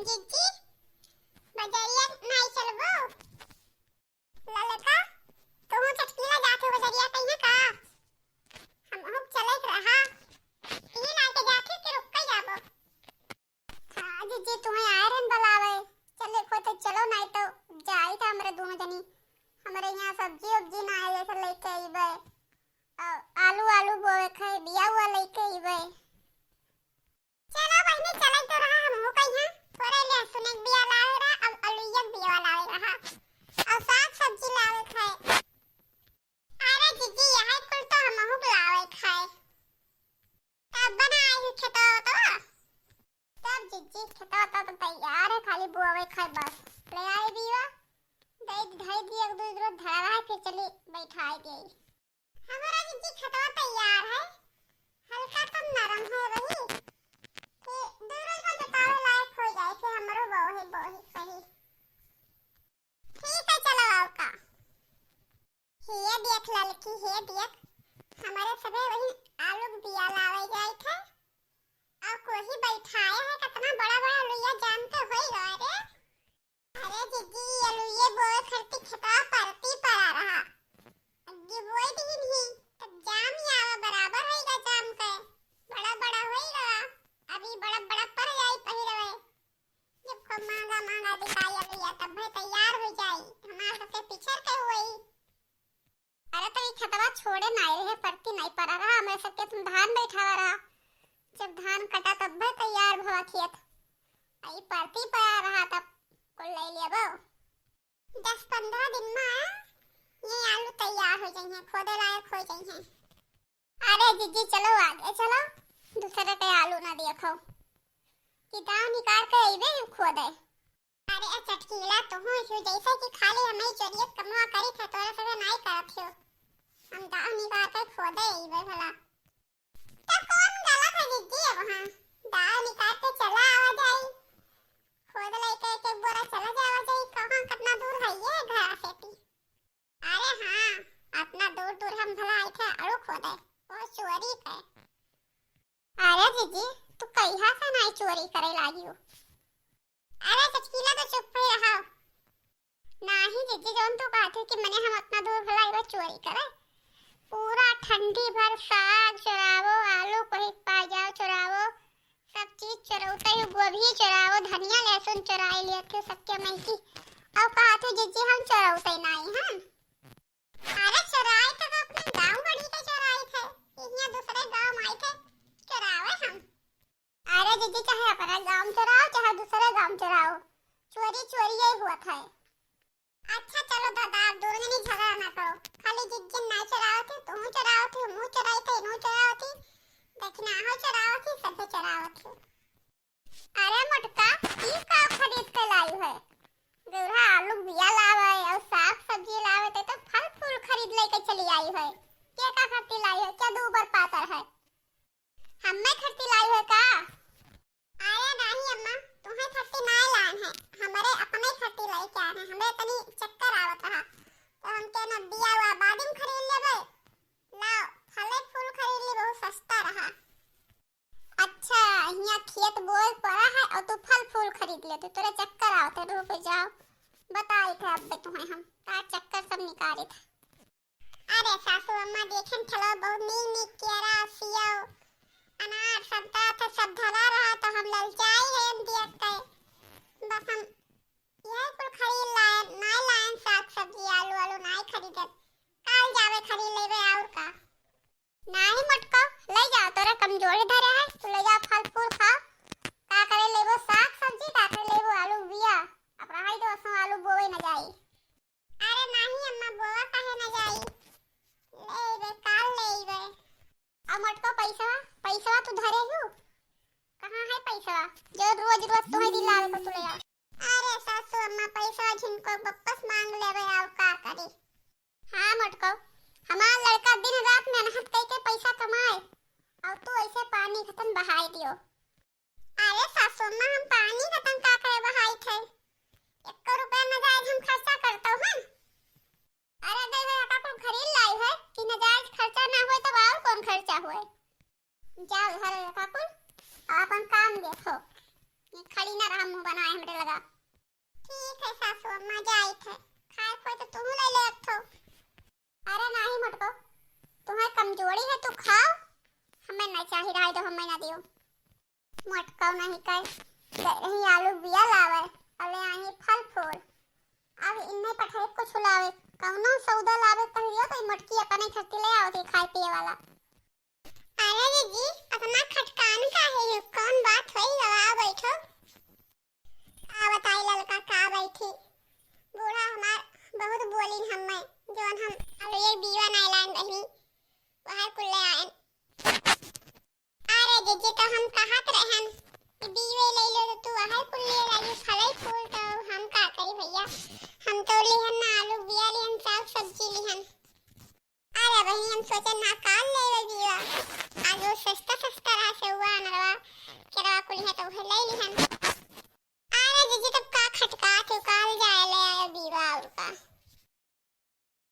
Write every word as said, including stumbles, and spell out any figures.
जिज्जी, बजरिया नाई चलबो? ललका, तुहू चटकीला जात हो बजरिया कहिया का? हमहू चले के रहा। ई नाई के जात हो कि रुक के जाबो? हाँ जिज्जी, तुहे आए रहन बुलावे। चले खो तो चलो, नाई तो जाई था हमरे दोनों जनी। हमरे यहाँ सब्जी उब्जी ना आए, जैसे लेके अइबे। और आलू, आलू बोए खाए, बिया हुआ लेके अइबे। चलो बहिनी, चलत तो रहा, हमहू कहिया थोड़े लहसुन के बिया लावे रहा, अब अलुइया के बिया लावे रहा, और साग सब्जी लावे खाए। अरे जिज्जी, यही कुल तो हमहू के लावे खाए। तब बनाए ही खेतवा तो। तब जिज्जी, खेतवा तो, तो तैयार है, खाली बोवे खाए बस। ले आए बिया, दे, धई दिए, एक दो रोज धरा है, फिर चली बैठाए दिए। हमारा जिज्जी खेतवा तैयार है, हल्का कम नरम है रही, कि दो रोज में जोतावे लायक हो जाए, फिर हमरो बोहे, बोहे कही। ठीक है, चलो आओ का। हे देख ललकी, हे देख, हमारे सबे वही आलू के बिया लावे जाए थे, और कोई बैठाए है, कितना बड़ा बड़ा लुइया जाम के होई गवा रे। अरे जिज्जी, ये लुइये बोए खरती खेतवा परती पड़ा रहा। अग्गी बोई दीन ही, तब जाम ही आवा बराबर होइगा जाम के। बड़ा बड़ा होइगा, अभी बड़ा बड़ा पर जाई पहिरवे। जब खूब महंगा महंगा बिकाई लुइया तब भाई तैयार हो जाई। हमार सबके पिछर के होई। अरे तो ई खेतवा छोड़े नाई रहे, परती नाई पड़ा रहा, हमरे सबके तुम धान बैठावा रहा। जब धान कटा तब भाई तैयार भवा खेत। आ ई परती पड़ा रहा तब कुल ले लेबो। दस पन्द्रह दिन में ये आलू तैयार हो जाइए, खोदे लायक हो जाइए। अरे जिज्जी चलो आगे चलो, दूसरे के आलू ना देखो कि दाव निकाल के अइबे खोदे। अरे चटकीला, तुहू ऐसे जैसे कि खाली हमें चोरियत कमवा करी थे, तोरे सबे नाई करत हो। हम दाव निकाल के खोदे अइबे भला। तो कौन गलत है जिज्जी? अब हाँ, दाव निकाल के चला आवा जाई, खोद लेके एक एक बोरा चला जावा जाई। कहाँ कितना दूर है ये घर से ती? अरे हाँ, अपना दूर दूर हम भला आए थे अड़ू खोदे, वो चोरी के। अरे जिज्जी, तू कहिया से नाई चोरी करे लागी हो? अरे चटकीला तो चुप ही रहा। नाही जिज्जी, जौन तू कहत हो कि मने हम अपना दूर भला एगो चोरी करे, पूरा ठंडी भर साग चोरावो, आलू कहीं पा जाओ चोरावो, सब चीज चोरौते हो, गोभी चोरावो, धनिया लहसुन चोराई लिया थे सबके महकी। अब कहत हो जिज्जी हम चोरौते नाही हम। अरे चोराई तो अपने गाँव गढ़ी के चोराई थे, यहाँ दूसरे गाँव में आई थे चोरावे हम। अरे जिज्जी, चाहे अपने गाँव चोराओ, चाहे दूसरे गाँव चोराओ, चोरी चोरी यही हुआ था। अच्छा चलो दादा, आप दोनों जनी झगड़ा ना करो, खाली जिज्जी ना चोराओ थे, तुम चोराओ थे, मुँह चोराई थे, इनू चोराओ थे, दक्षिणा हो चोराओ थे, सभे चोराओ थे। अरे मोटका, ई का खरीद के लाई है? गौरा आलू बिया लावे और साग सब्जी लावे, ते तो फल फूल खरीद लेके चली आई है। के का खरीद लाई है? क्या दो ऊबर पातर है? हम्मे खरीद लाई है का? अरे नाही अम्मा, तुम्हें खरीद ना लान है, हमारे अपने खरीद लेके आए हैं। हमें तनी चक्कर आवत रहा, तो हम के ना बिया हुआ बादिम खरीद लेबे। लाओ, फले फूल खरीद ली, बहुत सस्ता रहा। अच्छा, हियाँ खेत बोए पड़ा है और तू फल फूल खरीद लेते, तोरे चक्कर आवत है, रुक जाओ, बताई थे अब तुम्हें हम, तार चक्कर सब निकाले थे। अरे सासू अम्मा, देखेन ठलो बहुत नीक नीक केरा, सेव, अनार, संतरा थे, सब धरा रहा, तो हम ललचाई है हम दिया के। बस हम यही कुल खरीद लाए, नाई लाए साग सब्जी, आलू आलू नाई खरीदत, काल जावे खरीद लेबे और का। नाही मोटको, ले जाओ, तोरे कमजोरी धरे है, तू ले जाओ फल फूल खाओ। का करे लेबो साग सब्जी, का करे लेबो आलू बिया। अब रहाई दो, असो आलू बोवे न जाई। अरे नाही अम्मा, बोवा काहे न जाई, ले बे, काल ले बे। अब मोटको पैसा, पैसा तू धरे हु, कहाँ है पैसा जो रोज रोज तोहे दिलावे को तू ले आओ? अरे सासू अम्मा, पैसा झिनको वापस मांग लेबे, और का करी? हाँ मोटको, हमार लड़का दिन रात मेहनत करके पैसा कमाए और तू ऐसे पानी खतन बहाई दियो। अरे सासू अम्मा, हम पानी खतन का करे बहाई थे? एको रुपया नजायज हम खर्चा करतो हन? अरे अगर लड़का कुल खरीद लाई है कि नजायज खर्चा ना होए तब और कौन खर्चा होए? जाओ घर का कुल, अब अपन काम देखो, ये खड़ी ना रहा, मुँह बनाए हमरे लगा। ठीक है सासू अम्मा, जाइत है, खाए खोए तो तू ले ले एक ठो। अरे नाही मोटको, तुम्हें कमजोरी है, तू खाओ, हमें ना चाही, रहे दो, हमें ना दियो। मोटको नहीं कहे, गए रही आलू बिया लावे, अले आई फल फूल। अब इन्हें पठाए कुछ लावे, कौनो सौदा लावे कहियो तो ई मोटकी अपने खातिर ले आवत है खाए पिए वाला। अरे जीजी, अतना खटकान काहे हो? कौन बात होई? आओ बैठो। आ बताई ललका, का बैठी? बूढ़ा हमार बहुत बोलिन हम्मे, जौन हम अब ये बीवा नाय लाइन रही, वह कुल्ले आयन। अरे जीजी, तो हम कहत रहन कि बीवे ले लो, तो तू वह कुल्ले लाई फलई फूल, तो हम का करी भैया, हम तो लिहन ना आलू बिया लिहन, साग सब्जी लिहन। अरे बहिनी, हम सोचे ना काल लेवे बिया, आज वो सस्ता सस्ता रहा सेउआ, अनरवा, केरवा कुल है तो उहे ले लिहन।